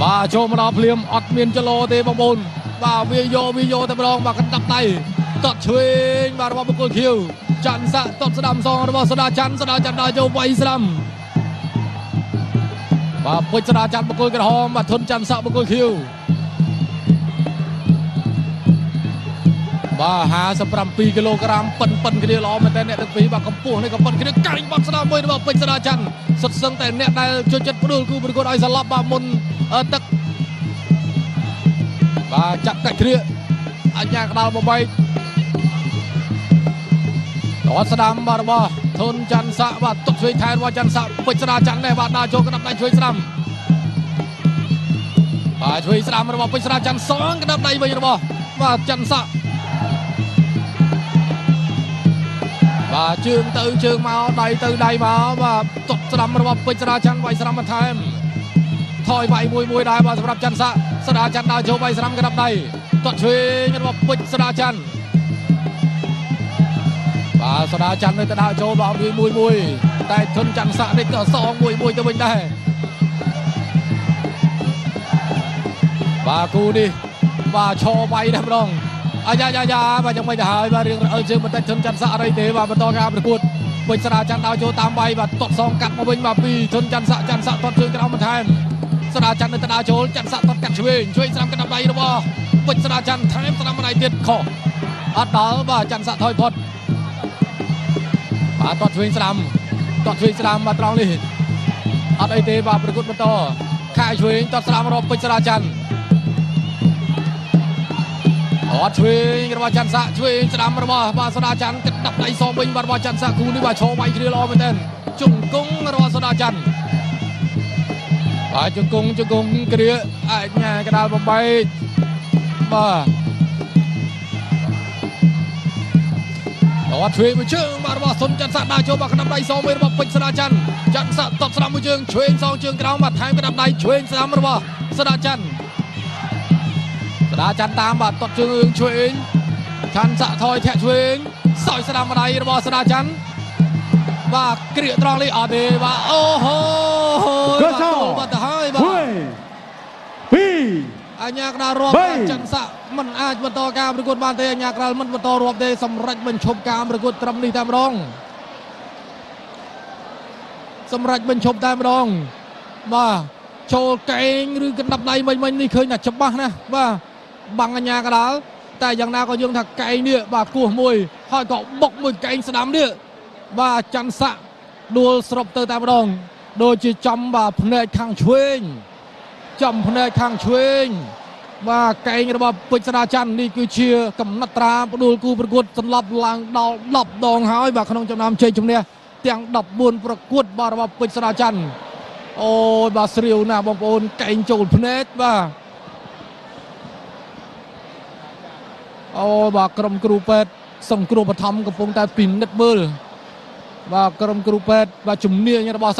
បាទចូលមកដល់ភ្លាមអត់មានចលោទេបងប្អូនបាទវាយកវាយកតែម្ដងបាទកណ្ដាប់ដៃតត់ឆ្វេងបាទរបស់បុគ្គលខៀវច័ន្ទស័កតត់ស្ដាំសងរបស់សដាច័ន្ទសដាច័ន្ទដល់ចូលវាយស្ដាំបាទពេជ្រសដាច័ន្ទបុគ្គលក្រហមបាទធុនច័ន្ទស័កបុគ្គលខៀវបាទ57គីឡូក្រាមប៉ិនប៉ិនគ្នាល្អមែនតើអ្នកទាំងពីរបាទកម្ពស់នេះក៏ប៉ិនគ្នាកាញ់បាត់ស្ដាំមួយរបស់ពេជ្រសដាច័ន្ទសុទ្ធសឹងតែអ្នកដែលចូលចិត្តផ្ដួលគូប្រកួតឲ្យសន្លប់បាទមុនទឹកបាទចាប់កាច់គ្រាអញ្ញាក្តាល់បំបីតស្ដាំបាទរបស់ធុនច័ន្ទស័កបាទទុកឆ្វេងថែរបស់ច័ន្ទស័កពេជ្រស្ដាច័ន្ទដែរបាទដើរចូលក្តាប់ដៃឆ្វេងស្ដាំបាទឆ្វេងស្ដាំរបស់ពេជ្រស្ដាច័ន្ទសងក្តាប់ដៃវិញរបស់បាទច័ន្ទស័កបាទជើងទៅជើងមកដៃទៅដៃមកបាទទុកស្ដាំរបស់ពេជ្រស្ដាច័ន្ទវាយស្ដាំបន្ថែមថយវាយមួយមួយដែរបាទសម្រាប់ច័ន្ទស័កស្ដាច័ន្ទដើរចូលវាយស្ដាំក្តាប់ដៃទាត់ឆ្វេងរបស់ពេជ្រស្ដាច័ន្ទបាទស្ដាច័ន្ទនៅតែដើរចូលបាទវាមួយមួយតែធុនច័ន្ទស័កនេះក៏សងមួយមួយទៅវិញដែរបាទគូនេះបាទឈរវាយដែរម្ដងអាយ៉ាយ៉ាយ៉ាបាទយ៉ាងមិនទៅហើយបាទរៀងរអិលជើងបន្តិចធុនច័ន្ទស័កអីទេបាទបន្តការប្រកួតពេជ្រស្ដាច័ន្ទដើរចូលតាមវាយបាទទាត់សងកាត់មកវិញបាទពីធុនច័ន្ទស័កច័ន្ទស័កទាត់ជើងក្រោមបន្ថែមស្ដាច័ន្ទនៅតែដើរចូលច័ន្ទស័កទាត់កាត់ឆ្វេងឆ្វេងស្ដាំកណ្ដាប់ដៃរបស់ពេជ្រស្ដាច័ន្ទថែមស្ដាំម្ដាយទៀតខុសអត់ដល់បាទច័ន្ទស័កថយផុតបាទទាត់ឆ្វេងស្ដាំទាត់ឆ្វេងស្ដាំបាទត្រង់នេះអត់អីទេបាទប្រកួតបន្តខាយឆ្វេងទាត់ស្ដាំរបស់ពេជ្រស្ដាច័ន្ទអត់ឆ្វេងរបស់ច័ន្ទស័កឆ្វេងស្ដាំរបស់បាទស្ដាច័ន្ទកណ្ដាប់ដៃសងវិញបាទរបស់ច័ន្ទស័កគូនេះបាទឈរវាយគ្នាល្អមែនទែនជង្គង់របស់ស្ដាច័ន្ទបាទជង្គង់ជង្គង់គ្រាអញ្ញាកដាលបំបែកបាទអត់ឆ្វេងមួយជើងបាទរបស់សុនច័ន្ទស័កដើរចូលបាទកណ្ដាប់ដៃសងវិញរបស់ពេជ្រស្ដាច័ន្ទច័ន្ទស័កតបស្ដាំមួយជើងឆ្វេងសងជើងក្រោមបាទថែមកណ្ដាប់ដៃឆ្វេងស្ដាំរបស់ស្ដាច័ន្ទស្ដាច័ន្ទតាមបាទតបជើងឆ្វេងច័ន្ទស័កថយធាក់ឆ្វេងសោយស្ដាំម្ដាយរបស់ស្ដាច័ន្ទបាទក្រៀកត្រង់នេះអត់ទេបាទអូហូបាទទៅហើយបាទ 1 2 អញ្ញាកដាលរាប់ច័ន្ទស័កមិនអាចបន្តការប្រកួតបានទេអញ្ញាកដាលមិនបន្តរាប់ទេសម្រេចបញ្ឈប់ការប្រកួតត្រឹមនេះតែម្ដងសម្រេចបញ្ឈប់តែម្ដងបាទចូលកែងឬកណ្ដាប់ដៃមិញមិញនេះឃើញថាច្បាស់ណាស់បាទបាំងអញ្ញាកដាលតែយ៉ាងណាក៏យើងថាកែងនេះបាទគោះមួយហើយក៏បុកមួយកែងស្ដាំនេះបាទច័ន្ទស័កដួលស្រុបទៅតែម្ដងដូចជាចំបាទភ្នែកខាងឆ្វេងចំភ្នែកខាងឆ្វេងបាទកែងរបស់ពេជ្រស្ដាច័ន្ទនេះគឺជាកំណត់ត្រាផ្ដួលគូប្រកួតសន្លប់ឡើងដល់10ដងហើយបាទក្នុងចំណោមជ័យជំនះទាំង14ប្រកួតបាទរបស់ពេជ្រស្ដាច័ន្ទអូយបាទស្រាវណាស់បងប្អូនកែងចូលភ្នែកបាទអូបាទក្រុមគ្រូពេទ្យសង្គ្រោះបឋមកំពុងតែពិនិត្យមើលបាទក្រុមគ្រូពេទ្យបាទជំនាញរបស់